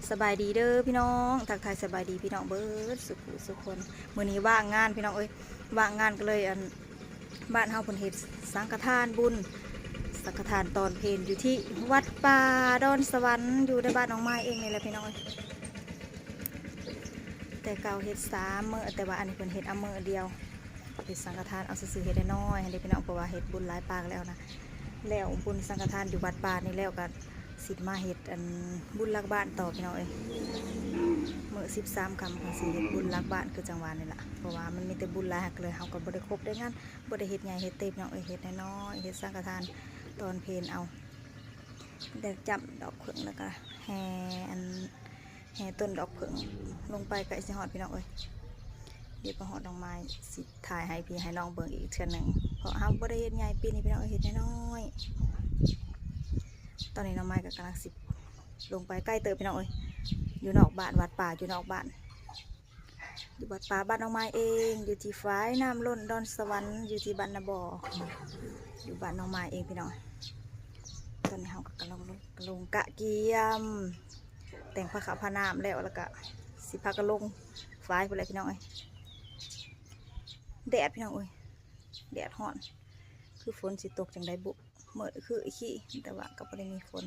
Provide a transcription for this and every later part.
ສະບາຍດີເດີພີ່ນ້ອງ ທັກທາຍສະບາຍດີພີ່ນ້ອງເບິດສຸຂູສຸຄົນ. ມື້ນີ້ວ່າງງານພີ່ນ້ອງເອີຍ ວ່າງງານກໍເລີຍ ອັນ ບ້ານເຮົາເພິ່ນເຮັດສັງຄະທານບຸນ ສັງຄະທານຕອນເພັນຢູ່ທີ່ວັດປ່າດອນສະຫວັນ ຢູ່ໃນບ້ານນ້ອງມາຍເອງນີ້ແຫຼະພີ່ນ້ອງເອີຍ. ແຕ່ເກົ່າເຮັດສາມມື້ ແຕ່ວ່າອັນນີ້ເພິ່ນເຮັດເອົາມື້ດຽວ ເຮັດສັງຄະທານເອົາຊື່ໆ ເຮັດນ້ອຍໆ ຫັ້ນເດ້ພີ່ນ້ອງ ເພາະວ່າເຮັດບຸນຫຼາຍປາງແລ້ວນະ ແລ້ວບຸນສັງຄະທານຢູ່ວັດປ່ານີ້ແລ້ວກໍ ຊິມາເຮັດອັນບຸນຫຼັກບ້ານຕໍ່ພີ່ນ້ອງເອີຍ. ມື້ສິບສາມຄ່ຳເພິ່ນຊິເຮັດບຸນຫຼັກບ້ານຄືຈັ່ງວ່ານີ້ລະ ເພາະວ່າມັນມີແຕ່ບຸນຫຼາຍ ຫາກເລີຍເຮົາກໍບໍ່ໄດ້ຄົບໄດ້ງານ ບໍ່ໄດ້ເຮັດໃຫຍ່ເຮັດເຕັມພີ່ນ້ອງເອີຍ ເຮັດນ້ອຍໆ ເຮັດສັງຄະທານຕອນເພັນເອົາ ແລ້ວຈ້ຳດອກເຜິ້ງ ແລ້ວກໍແຫ່ອັນ ແຫ່ຕົ້ນດອກເຜິ້ງລົງໄປ ໃກ້ຊິຮອດພີ່ນ້ອງເອີຍ. ດຽວໄປຮອດນ້ອງມາຍ ຊິຖ່າຍໃຫ້ພີ່ໃຫ້ນ້ອງເບິ່ງອີກເທື່ອໜຶ່ງ ເພາະເຮົາບໍ່ໄດ້ເຮັດໃຫຍ່ ປີນີ້ພີ່ນ້ອງເອີຍ ເຮັດນ້ອຍໆ. ຕອນນີ້ນ້ອງມາຍກໍກຳລັງຊິລົງໄປ ໃກ້ເຕີບພີ່ນ້ອງເອີຍ ຢູ່ນອກບ້ານ ວັດປ່າຢູ່ນອກບ້ານ ຢູ່ວັດປ່າບ້ານນ້ອງມາຍເອງ ຢູ່ທີ່ຝາຍນ້ຳລົ້ນດອນສະຫວັນ ຢູ່ທີ່ບ້ານນາບໍ່ ຢູ່ບ້ານນ້ອງມາຍເອງພີ່ນ້ອງ. ຕອນນີ້ເຮົາກໍກຳລັງລົງ ກະກຽມ ແຕ່ງພາເຂົ້າພານ້ຳແລ້ວ ແລ້ວກະຊິພາກັນລົງຝາຍພຸ້ນແຫຼະພີ່ນ້ອງເອີຍ. ແດດພີ່ນ້ອງເອີຍ ແດດຮ້ອນ ຄືຝົນຊິຕົກຈັ່ງໃດບຸ ມື້ຄືອີກ ແຕ່ວ່າກໍບໍ່ໄດ້ມີຝົນ.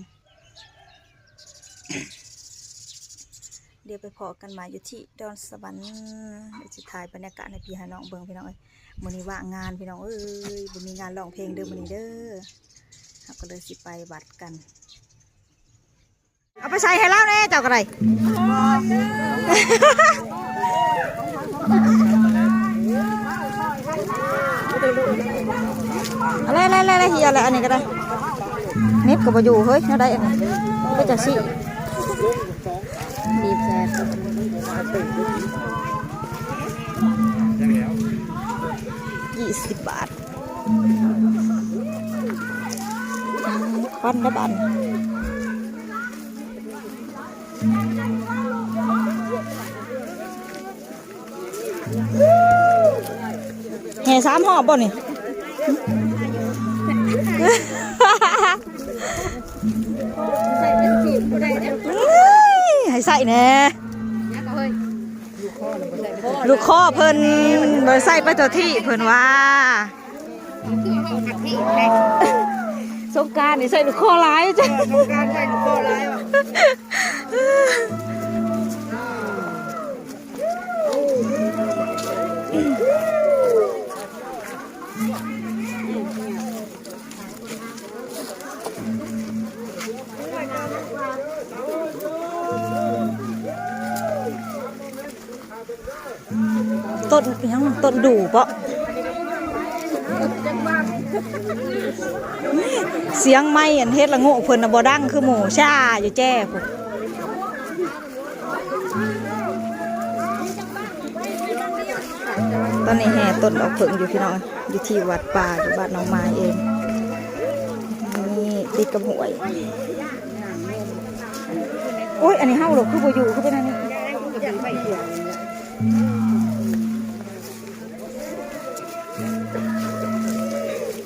ດຽວໄປພໍ້ກັນໃໝ່ຢູ່ທີ່ດອນສະຫວັນ ດຽວຊິຖ່າຍບັນຍາກາດໃຫ້ພີ່ໃຫ້ນ້ອງເບິ່ງພີ່ນ້ອງເອີຍ. ມື້ນີ້ວ່າງງານພີ່ນ້ອງເອີຍ ບໍ່ມີງານຮ້ອງເພງເດີມື້ນີ້ເດີ. ເຮົາກໍເລີຍຊິໄປວັດກັນ. ເອົາໄປໃສ່ໃຫ້ລາວແດ່ ເຈົ້າກໍໄດ້. ເອົາແລ້ວໆໆ ເຫຍແລ້ວ ອັນນີ້ກໍໄດ້. ເນັດກໍບໍ່ຢູ່ເຮີ້ຍ ແນວໃດອັນນີ້ ເປັນຈັ່ງຊີ້ ບີບແຊບ ຍີ່ສິບບາດ. ຄວັນໄດ້ບາດນີ້ ແຫ່ສາມຮອບບໍ່ນີ້? ໃຫ້ໃສ່ແດ່. ລູກຄໍເພິ່ນບໍ່ໃສ່ໄປຕົວທີ່ເພິ່ນວ່າ ສົງການນີ້ໃສ່ລູກຄໍຫຼາຍ ເອີ ສົງການໃສ່ລູກຄໍຫຼາຍວ່າ. ຕົ້ນຫຍັງ ຕົ້ນດູ່ເບາະ. ສຽງໄມອັນເຮັດລະໂງກເພິ່ນນະບໍ່ດັງຄືໝູ່ ຊ້າຢູ່ແຈ້ພຸ້ນ. ຕອນນີ້ແຫ່ຕົ້ນດອກເຜິ້ງຢູ່ພີ່ນ້ອງ ຢູ່ທີ່ວັດປ່າ ຢູ່ບ້ານນ້ອງມາຍເອງ. ນີ້ຕິດກັບຫ້ວຍ. ໂອ້ຍ ອັນນີ້ເຮົາດອກຄືບໍ່ຢູ່ ຄືເປັນອັນນີ້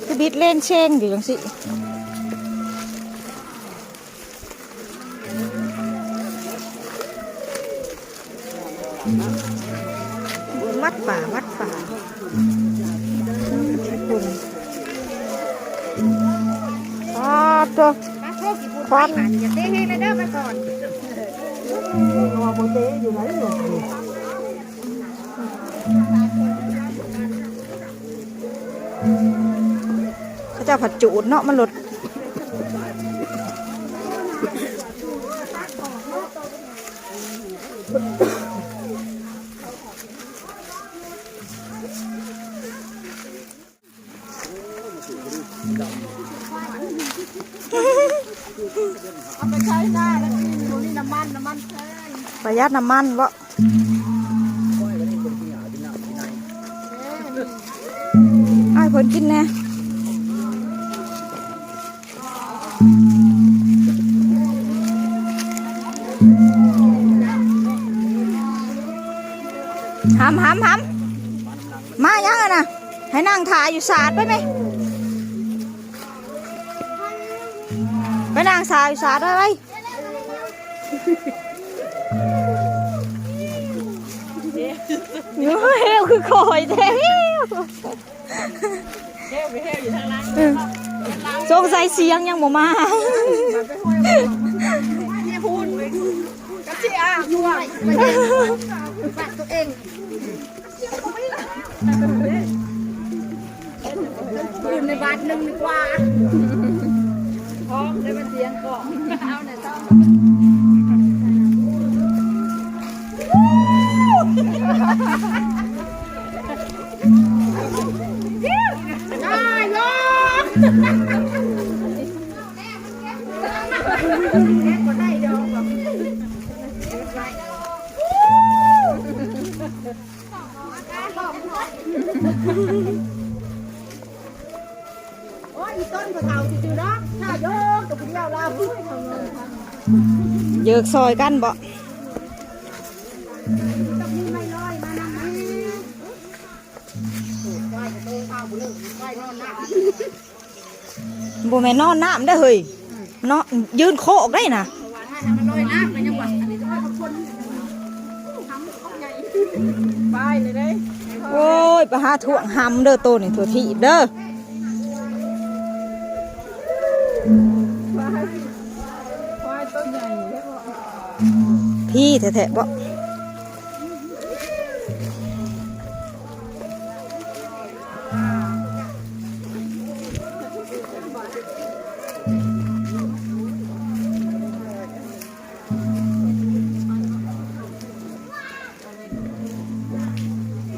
ຄືບິດເລນເຊງຢູ່ຈັ່ງຊີ້. ວັດປ່າ ວັດປ່າ ອືມ ຂອບໂທ ຂອບ ຢ່າເຕະແຮງເດີ ໄປກ່ອນ. ເຂົາເຈົ້າຜັດຈູດເນາະ ມັນລົດ. ເອົາໄປໃຊ້ໜ້າແລ້ວກິນ ບໍ່ມີນ້ຳມັນ ນ້ຳມັນແພງ. ປະຢັດນ້ຳມັນເບາະ. ໃຫ້ເພິ່ນກິນແດ່. ຫຳ ຫຳ ຫຳ ມາຫຍັງຫັ້ນນະ? ໃຫ້ນັ່ງຖ້າຢູ່ສາດໄປແມະ. ໄປນັ່ງຖ້າຢູ່ສາດໄປໄວ. ໂອ້ຍ ເຮັວຄືຂ້ອຍແທ້. ເອີ ສົງໄສສຽງຍັງບໍ່ມາ. ຢູ່ໃນບາດໜຶ່ງດີກວ່າ ພ້ອມໄດ້ມາສຽງກ້ອງ ເອົາແນ່ ໄດ້ເນາະ ບໍ່ໄດ້ດອກ. ໂອ້ຍ ອີຕົ້ນກໍເຖົ້າຊື່ໆ ດອກ ຖ້າໂຍກກັບຜູ້ດຽວລາວ ເຢິກຊ່ອຍກັນບໍ? ຕ້ອງມີໄມ້ລອຍມານຳແດ່. ບໍ່ແມ່ນນອນນ້ຳເດ້ເຮີ້ຍ ເນາະ ຢືນໂຄກໄດ້ນະ. ໂອ້ຍ ໄປຫາຖ້ວງຫຳເດີ ໂຕນີ້ ຖ້ວຍຖີບເດີ. ພີ້ແທ້ໆບໍ?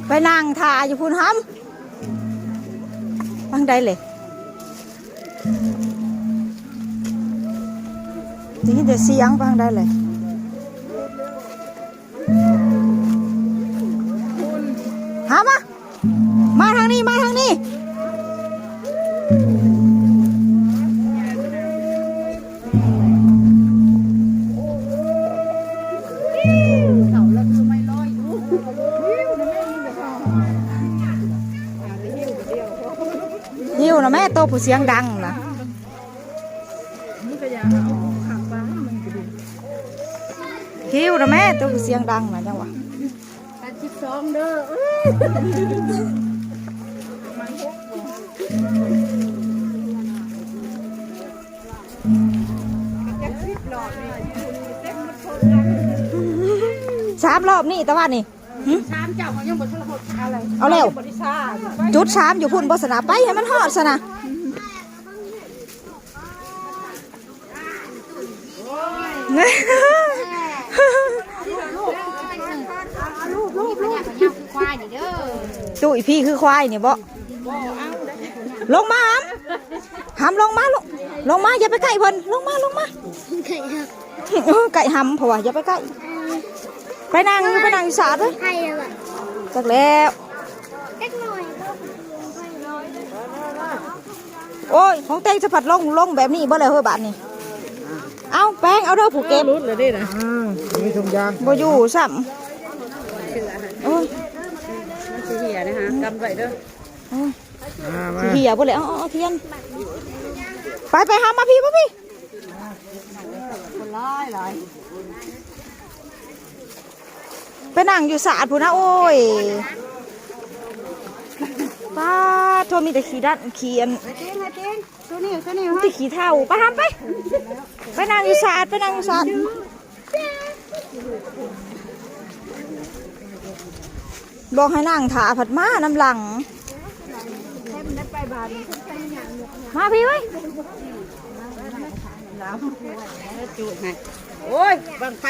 ໄປນັ່ງຖ້າຢູ່ພຸ້ນຫຳ. ທາງໃດເລີຍ? ໄດ້ຍິນແຕ່ສຽງ. ໄປທາງໃດເລີຍ? ຫາມາ ມາທາງນີ້ ມາທາງນີ້. ຫິ້ວນະແມ່ ໂຕຜູ້ສຽງດັງນະ. ຫິ້ວນະແມ່ ໂຕຜູ້ສຽງດັງນະ ຫຍັງວະ? ແປດສິບສອງເດີ. ສາມລອບນີ້ ຕາວ່ານີ້. ຫຶ? ສາມເຈົ້າກໍຍັງບໍ່ທັນຫົດເອົາເລີຍ. ເອົາແລ້ວ. ຈຸດສາມຢູ່ພຸ້ນບໍ່ຊະນະ? ໄປໃຫ້ມັນຮອດຊະນະ. ຕຸ້ຍ ພີ້ຄືຄວາຍນີ້ບໍ? ລົງມາຫຳ ຫຳ ລົງມາລູກ ລົງມາ ຢ່າໄປໃກ້ເພິ່ນ ລົງມາ ລົງມາ. ເອີ ໃກ້ຫຳ ເພາະວ່າຢ່າໄປໃກ້. ໄປນັ່ງຢູ່ ໄປນັ່ງຢູ່ສາດເດີ. ຈັກແລ້ວ ໂອ້ຍ ຂອງແຕງສະພັດລົງ ລົງແບບນີ້ບໍ່ແລ້ວເຮີ້ຍ ບາດນີ້. ເອົາ ແປງເອົາເດີ ຜູ້ເກັບ. ຫຼຸດແລ້ວເດ້ນະ. ອ້າວ ມີຖົງຢາງ ບໍ່ຢູ່ຊ້ຳ. ໂອ້ຍ ມັນຊິເຫຍນະຫາ ກຳໄວ້ເດີ. ໂອ້ຍ ມາ ມາ ຊິເຫຍບໍ່ແລ້ວ. ເອົາ ເອົາ ເອົາທຽນ ໄປ ໄປຫາ ມາພີ້ ມາພີ້. ຄົນຫຼາຍ ຫຼາຍ ໄປນັ່ງຢູ່ສາດພຸ້ນນະ. ໂອ້ຍ ປາດໂທ້ ມີແຕ່ຂີ້ດັນ ຂີ້ອັນ ໃຫ້ຕີນ ໃຫ້ຕີນ ຊູນິ້ວ ຊູນິ້ວ ມີແຕ່ຂີ້ເຖົ້າ. ໄປຫຳ ໄປ ໄປນັ່ງຢູ່ສາດ ໄປນັ່ງຢູ່ສາດ. ບອກໃຫ້ນັ່ງຖ້າ ພັດມານຳຫຼັງ. ມາພີ້ເວີ້ຍ. ໂອ້ຍ ບັ້ງໄຟ.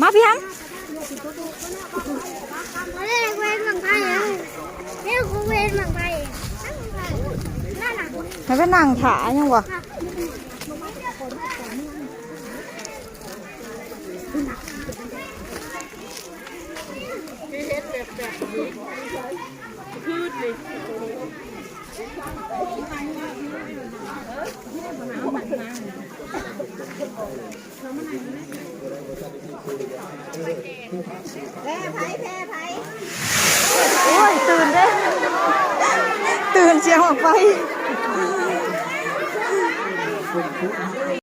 ມາພີ້ຫຳ. ເວນບັ້ງໄຟ ເວນບັ້ງໄຟ. ໃຫ້ໄປນັ່ງຖ້າຫຍັງວະ? ໂອ້ຍ ຕື່ນເດ້ ຕື່ນສຽງບັ້ງໄຟ.